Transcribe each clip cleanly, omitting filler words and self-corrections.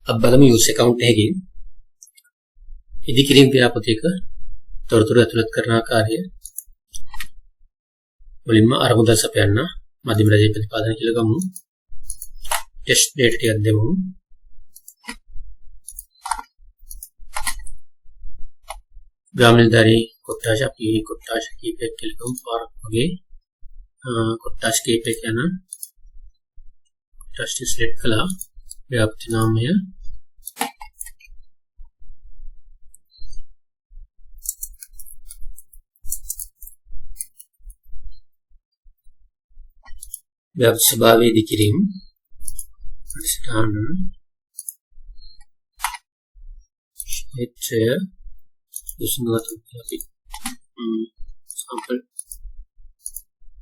අපි බලමු යූසර් ඇකවුන්ට් එකකින් ඉදිකිරීම ක්‍රියාපොතයක තොරතුරු ඇතුළත් කරන ආකාරය. මුලින්ම අරමුදල් සපයන්න මධ්‍යම රජයේ ප්‍රතිපාදන කියලා ගමු. ටෙස්ට් ඩේටා ටිකක් දෙමු. ග්‍රාම නිලධාරී කොට්ටාශ අපි කොට්ටාශ කීපයක් කියලා ගමු. පාරක් වගේ කොට්ටාශ කීපයක් යන කොට්ටාශ සිලෙක්ට් කළා. ව්‍යාපෘති නාමය ව්‍යාපෘති ස්වභාවය ඉදිකිරීම ප්‍රතිස්ථාන ක්ෂේත්‍රය දුසුඟ අපි සාම්පල්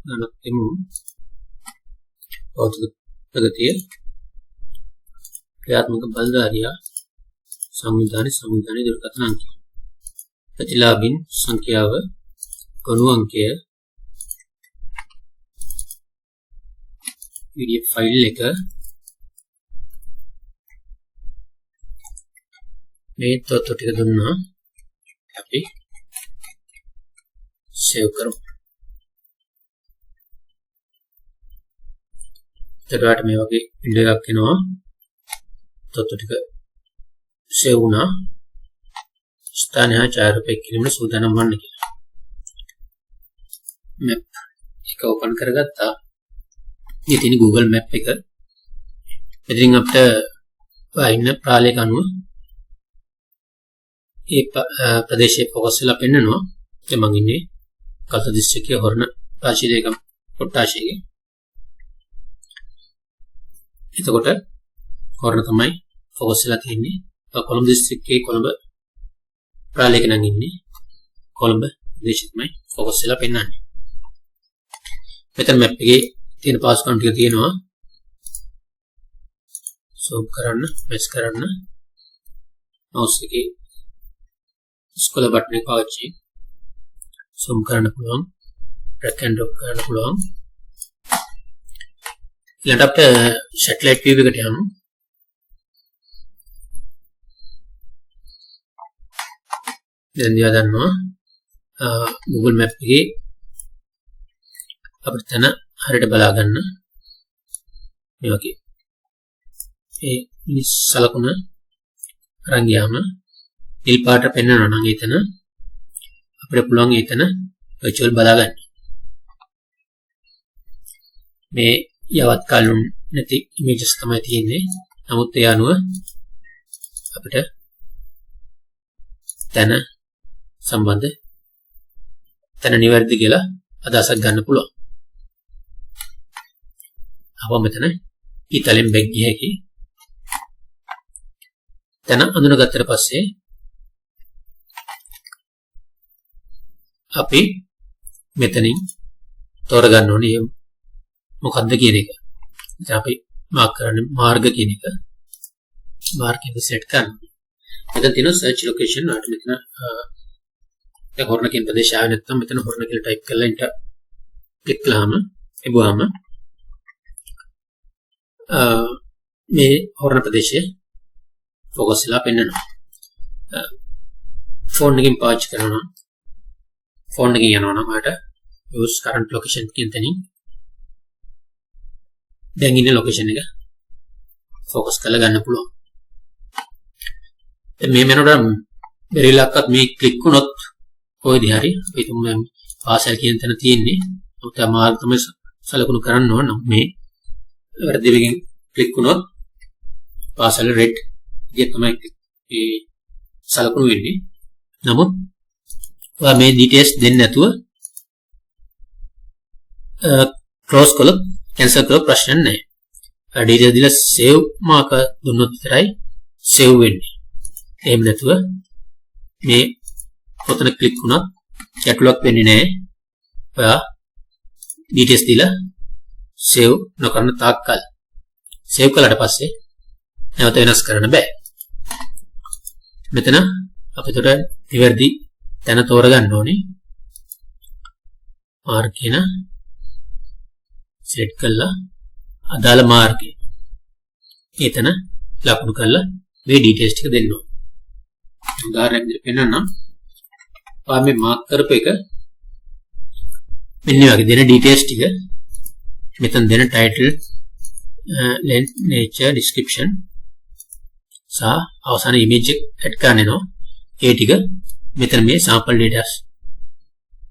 ගණක් දෙමු. භෞතික ප්‍රගතිය ක්‍රියාත්මක බලධාරියා සංවිධානයේ දුරකථන අංකය ප්‍රතිලාභින් සංඛ්‍යාව ගොනු අංකය PDF file එක මේ තොරතුරු ටික දුන්නා. අපි සේව් කරමු. එතකොට මේ වගේ වින්ඩෝ එකක් එනවා. තොරතුරු ටික සේව් වුණා. ස්ථානය හා ඡායාරූප එක් කිරීමට සූදානම් වන්න කියලා. මැප් එක ඕපන් කරගත්තා. මේ තියෙන Google Map එක. මෙතනින් අපිට ඔයා ඉන්න ප්‍රාලයක අනුව ඒ ප්‍රදේශයේ ෆෝකස් වෙලා පෙන්නනවා. දැන් මං ඉන්නේ කල්ත දිස්ත්‍රික්කයේ හොරණ ප්‍රාචීලේකම් කොට්ටාශයේ. එතකොට හොරණ තමයි ෆෝකස් වෙලා තියෙන්නේ. කොළඹ දිස්ත්‍රික්කයේ කොළඹ ප්‍රාලයක නම් ඉන්නේ. කොළඹ ප්‍රදේශය තමයි ෆෝකස් වෙලා පෙන්නන්නේ. මෙතන මැප් එකේ තියෙන පාස්කම් ටික තියෙනවා. සෝම් කරන්න, මැච් කරන්න මවුස් එකේ ස්ක්‍රෝල් බටන් එක පාවිච්චි සූම් කරන්න පුළුවන්, ඩ්‍රැග් ඇන්ඩ් ඩ්‍රොප් කරන්න පුළුවන්. ඊළඟට අපිට සැටලයිට් විව් එකට යමු. දැන් දිහා දන්නවා Google Map එකේ අපිට තැන හරියට බලා ගන්න මේ වගේ ඒ සලකුණ අරන් ගියාම නිල් පාට පෙන්වනවා නම් එතන අපිට පුළුවන් එතන වර්චුවල් බලා ගන්න. මේ යවත් කලුන් නැති ඉමේජස් තමයි තියෙන්නේ. නමුත් ඒ අනුව අපිට තැන සම්බන්ධ තැන නිවැරදි කියලා අදහසක් ගන්න පුළුවන්. අප මෙතන ඊතලෙන් බැක් ගිය හැකි. තැන අඳුනගත්තට පස්සේ අපි මෙතනින් තෝරගන්න ඕනේ මොකද්ද කියන එක. දැන් අපි මාක් කරන්නේ මාර්ග කියන එක. මාර්ග එක සෙට් කරන්න. මෙතන තියෙනවා සර්ච් ලොකේෂන්. ඔයාලට මෙතන දැන් හොරණ කියන ප්‍රදේශය ආවේ නැත්නම් මෙතන හොරණ කියලා ටයිප් කරලා එන්ටර් ක්ලික් කළාම එබුවාම මේ හොරණ ප්‍රදේශය ෆෝකස් වෙලා පෙන්නනවා. ෆෝන් එකකින් පාවිච්චි කරනවා නම් ෆෝන් එකකින් යනවා නම් ඔයාලට use current location කියන තැනින් දැන් ඉන්න ලොකේෂන් එක ෆෝකස් කරලා ගන්න පුළුවන්. දැන් මේ වෙනකොට බැරි වෙලාවක්වත් මේ ක්ලික් වුණොත් කොහෙද හරි අපි තුම පාසල් කියන තැන තියෙන්නේ. නමුත් ආ මාර්ග තමයි සලකුණු කරන්න ඕන. නමුත් මේ වැරදි වෙකින් ක්ලික් වුණොත් පාසල රෙඩ් විදියට තමයි ඒ සලකුණු වෙන්නේ. නමුත් ඔයා මේ ඩීටේල්ස් දෙන්නේ නැතුව ක්ලෝස් කළොත් කැන්සල් කළොත් ප්‍රශ්නයක් නැහැ. ඩීටේල්ස් දීලා සේව් මාක දුන්නොත් විතරයි සේව් වෙන්නේ. එහෙම නැතුව මේ ඔතන ක්ලික් වුණත් ගැටලුවක් වෙන්නේ නැහැ. ඔයා ඩීටේල්ස් දීලා සේව් නොකරන තාක්කල්. සේව් කළාට පස්සේ නැවත වෙනස් කරන්න බෑ. මෙතන අපිට නිවැරදි තැන තෝරගන්න ඕනේ. මාර්ග කියන සිලෙක්ට් කළා අදාළ මාර්ගය. එතන ලකුණු කරලා මේ ඩීටේල්ස් ටික දෙන්න ඕන. උදාහරණයක් විදිහට පෙන්නන්නම්. ඔයා මේ මාක් කරපු එක මෙන්න මේ වගේ දෙන ඩීටේල්ස් ටික මෙතන දෙන ටයිටල්, length, nature, description සහ අවසාන ඉමේජ් එක ඇඩ් කරන්න එනවා. ඒ ටික මෙතන මේ සාම්පල් ඩේටාස්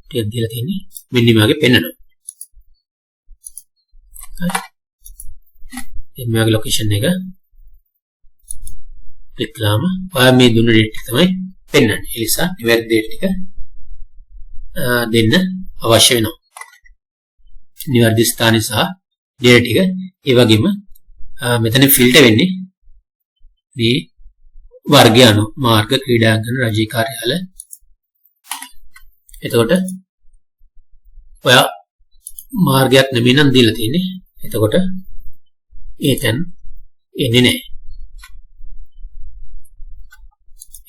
ටික දීලා තියෙන්නේ මෙන්න මේ වගේ පෙන්නනවා. හරි. දැන් මේ වගේ ලොකේෂන් එක ක්ලික් කළාම ඔයා මේ දුන්න ඩේට් ටික තමයි පෙන්වන්නේ. ඒ නිසා නිවැරදි ඩේට් ටික දෙන්න අවශ්‍ය වෙනවා. නිවැරදි ස්ථානය සහ ඩේට් ටික. ඒ වගේම මෙතන ෆිල්ටර් වෙන්නේ මේ වර්ගය අනුව මාර්ග, ක්‍රීඩාංගණ, රජයේ කාර්යාල. එතකොට ඔයා මාර්ගයක් නෙමෙයි නම් දීලා තියෙන්නේ. එතකොට ඒ තැන් එන්නේ නැහැ.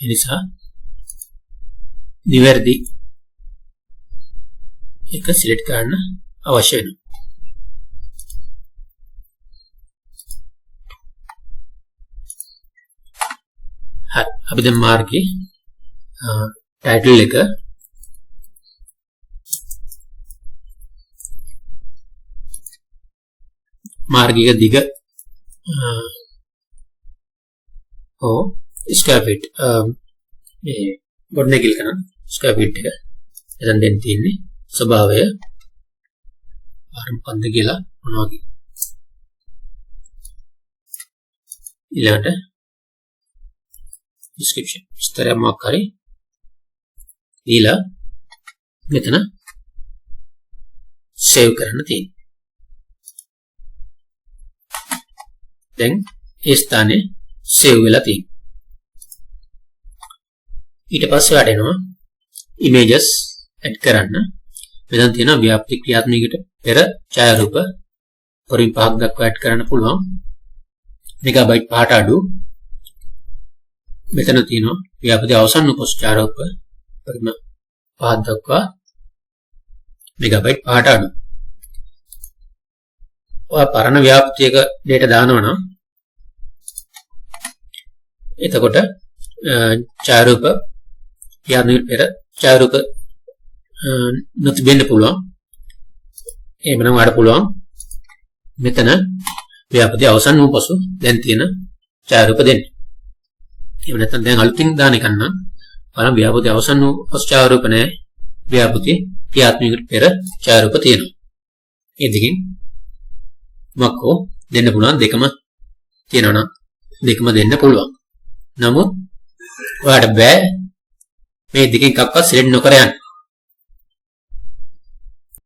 ඒ නිසා නිවැරදි එක සිලෙක්ට් කරන්න අවශ්‍ය වෙනවා. හරි, අපි දැන් මාර්ගයේ ටයිටල් එක මාර්ගික දිග හෝ ස්ක්වයර් ෆීට් මේ ගොඩනැගිලි කරන ස්ක්වයර් ෆීට් එක එතන දෙන්න තියෙන්නේ. ස්වභාවය පාර මොකද්ද කියලා මොන වගේ. ඊළඟට ඩිස්ක්‍රිප්ෂන් විස්තරයක් මොකක් හරි දීලා මෙතන සේව් කරන්න තියෙනවා. දැන් ඒ ස්ථානයේ සේව් වෙලා තියෙනවා. ඊට පස්සේ ඔයාලට එනවා ඉමේජස් ඇඩ් කරන්න. මෙතන තියෙනවා ව්‍යාපෘති ක්‍රියාත්මකයට පෙර ඡායාරූප පරිම 5ක් දක්වා ඇඩ් කරන්න පුළුවන්. මෙගාබයිට් 5ට අඩු. මෙතන තියෙනවා ව්‍යාපෘති අවසන් වූ පසු ඡායාරූප පරිම 5ක් දක්වා මෙගාබයිට් 5ට අඩු. ඔයා පරණ ව්‍යාපෘතියක ඩේටා දානවා නම් එතකොට ඡායාරූප ක්‍රියාත්මක පෙර ඡායාරූප නොතිබෙන්න පුළුවන්. එහෙමනම් ඔයාලට පුළුවන් මෙතන ව්‍යාපෘති අවසන් වූ පසු දැන් තියෙන ඡායාරූප දෙන්න. එහෙම නැත්නම් දැන් අලුතින් දාන එකක් නම් බලන්න ව්‍යාපෘති අවසන් වූ පසු ඡායාරූප නෑ, ව්‍යාපෘති ක්‍රියාත්මකයට පෙර ඡායාරූප තියෙනවා. මේ දෙකෙන් මොකක් හෝ දෙන්න පුළුවන්, දෙකම තියෙනවා නම් දෙකම දෙන්න පුළුවන්. නමුත් ඔයාලට බෑ මේ දෙකෙන් එකක්වත් සිලෙක්ට් නොකර යන්න.